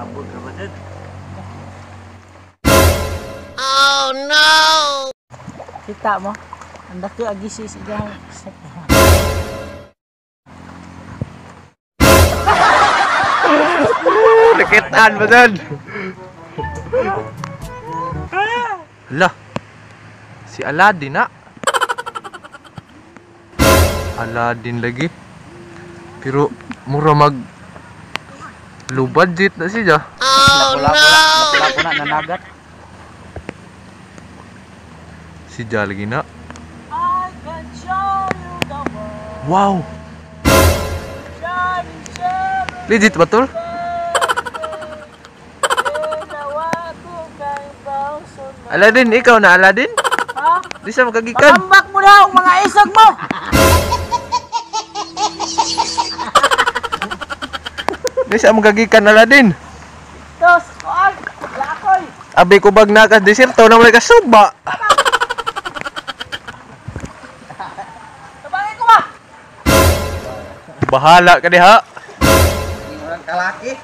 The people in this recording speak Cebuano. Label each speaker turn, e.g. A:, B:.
A: Abot ka ba dyan?
B: Kita mo? Ang dako agisi sa iyang.
C: Nakitaan ba dyan? Hala. Si Aladdin na. Aladdin lagi. Pero mura mag low budget na siya.
A: Oh, no! Napula na nanagat.
C: Si Ja lagi na.
B: I can show you the world.
C: Wow.
B: Shining seven.
C: Legit ba tol? Aladdin, ikaw na Aladdin?
B: Ha?
C: Di siya makagikan.
B: Pagambak mo daw ang mga isog mo!
C: Di siya makagikan, Aladdin.
B: Tos, kuan, lakoy.
C: Abi ko bag na ka desierto na wala ka suba.
B: Tabangin ko ba?
C: Bahala ka diha.
A: Orang kalaki.